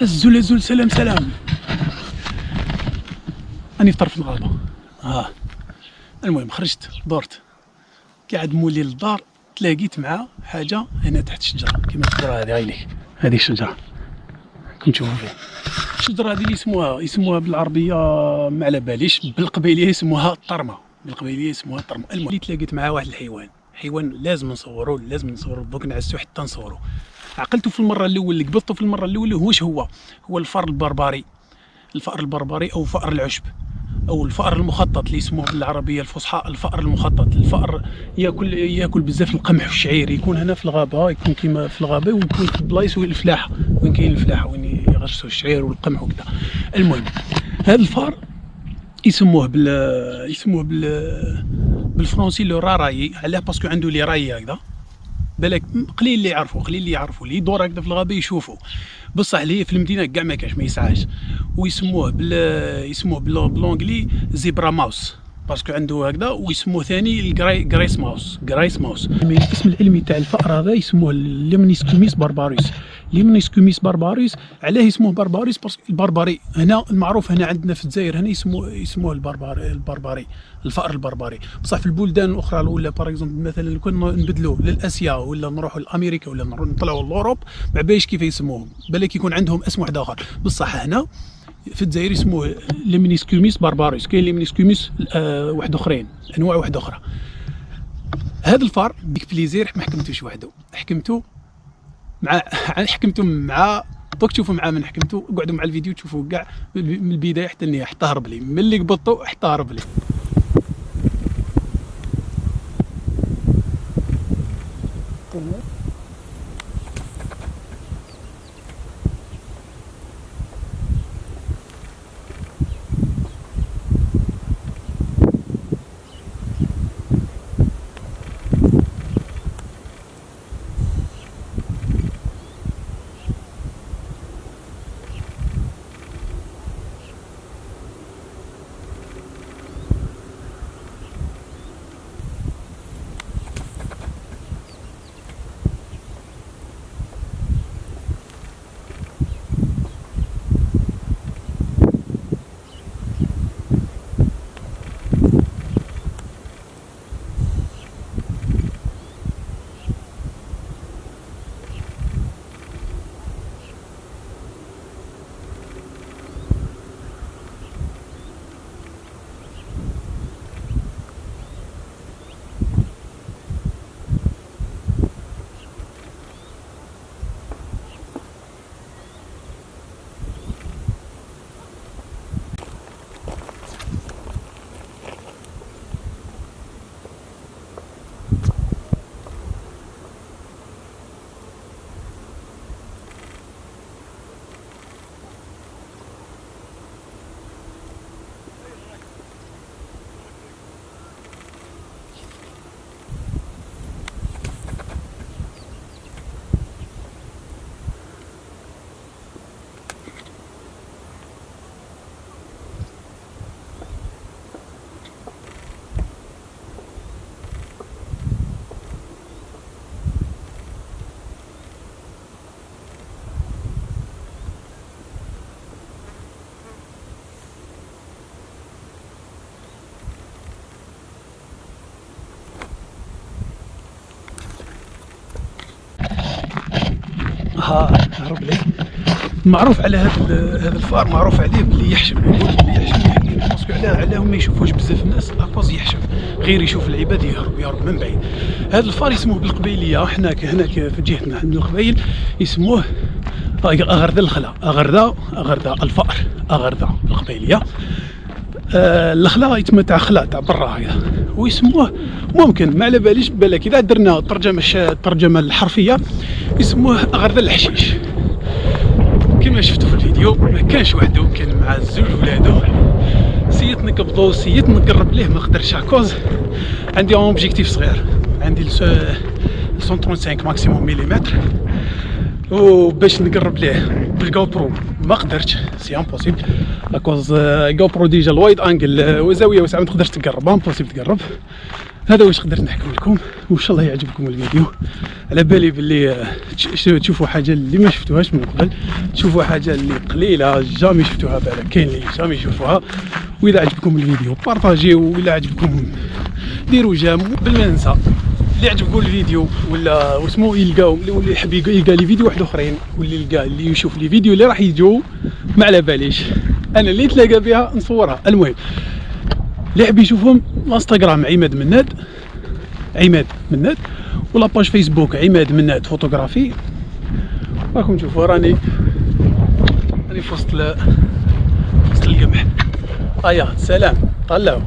الزول الزول، سلام سلام. راني في طرف الغابة. المهم خرجت دورت، قاعد مولي للدار، تلاقيت مع حاجة هنا تحت الشجرة، كيما الشجرة هذه. هاي هذه الشجرة كنت تشوفوا فيها، الشجرة هذه اللي يسموها بالعربية ما على باليش، بالقبيلية يسموها الطرمة، بالقبيلية يسموها الطرمة. المهم تلاقيت مع واحد الحيوان، حيوان لازم نصورو، لازم نصورو، دوك نعسو حتى نصورو. عقلته في المرة الأولى اللي قبضته في المرة الأولى، واش هو؟ هو الفار البربري، الفأر البربري أو فأر العشب او الفأر المخطط اللي يسموه بالعربية الفصحى الفأر المخطط. الفأر ياكل بزاف القمح والشعير، يكون هنا في الغابة، يكون كيما في الغابة ويكون في البلايص وين الفلاحة، وين كاين الفلاحة، وين يغرسوا الشعير والقمح وكذا. المهم هذا الفار يسموه بالفرنسي le rat rayé. علاه؟ parce que عنده les rayures هكذا. بالك قليل اللي يعرفوا، قليل اللي يعرفوا، اللي يدور هكذا في الغابة يشوفوا، بصح اللي في المدينة كاع ما كاش، ما يسعاش. ويسموه بال يسموه ب l'anglais zebra mouse parce que عنده هكذا، ويسموه ثاني ال grey grass mouse، grass mouse. الاسم العلمي تاع الفأر هذا يسموه Lemniscomys barbarus، Lemniscomys barbarus. علاه يسموه barbarus؟ parce que البربري هنا المعروف هنا عندنا في الجزائر، هنا يسموه البربري، البربري، الفأر البربري. بصح في البلدان الاخرى ولا par exemple مثلا لو كنا نبدلوه للاسيا ولا نروحوا لامريكا ولا نطلعوا l'Europe، ما باليش كيف يسموهم، بالك يكون عندهم اسم واحد اخر. بصح هنا في الجزائر يسموه Lemniscomys barbarus. كاين Lemniscomys واحد اخرين، انواع واحدة اخرى. هذا الفار avec plaisir ما حكمتوش وحده، حكمته مع دوك تشوفوا مع من حكمتو. قعدوا مع الفيديو تشوفوا كاع من البداية حتى النهايه، حتى هرب لي، من اللي قبضتو حتى هرب لي. ها هرب لي. معروف على هذا الفار، معروف عليه باللي يحشم، يقول باللي يحشم، يحشم parce que علاه ما يشوفوش بزاف الناس، à cause يحشم، غير يشوف العباد يهرب، يهرب من بعيد. هذا الفار يسموه بالقبيليه حنا هناك في جهتنا عند القبائل يسموه اغرده الخلا، اغرده، اغرده الفأر، اغرده بالقبيليه. الخلا يتم تاع خلا تاع برا هكذا، ويسموه ممكن ما على باليش، بالك اذا درنا الترجمة الحرفية يسموه اغرده الحشيش. كما شفتوا في الفيديو ما كانش وحده، كان مع الزوج ولادو. سيت نقبضو، سيت نقرب ليه، ما قدرتش à cause عندي un objectif صغير، عندي 135 maximum millimètres، وباش نقرب ليه بال GoPro ما قدرتش، c'est impossible à cause GoPro déjà ال wide angle وزاويه واسعة، ما تقدرش تقرب، impossible تقرب. هذا واش قدرت نحكم لكم. وان شاء الله يعجبكم الفيديو. على بالي باللي تشوفوا حاجة اللي ما شفتوهاش من قبل، تشوفوا حاجة اللي قليله jamais شفتوها، بالك كاين اللي jamais يشوفوها. واذا عجبكم الفيديو partagez، وإلا عجبكم ديروا j'aime. قبل ما ننسى، اللي عجبكم الفيديو ولا واسمو يلقاو، اللي يحب يلقى les vidéos واحد اخرين واللي يلقى اللي يشوف les vidéos اللي راح يجوا، ما على باليش، انا اللي تلاقى بها نصورها. المهم اللي يحب يشوفهم، الانستغرام عماد مناد، عماد مناد، و la page فيسبوك عماد مناد فوتوغرافي. راكم تشوفوا راني في وسط القمح. هيا سلام، طلعوا.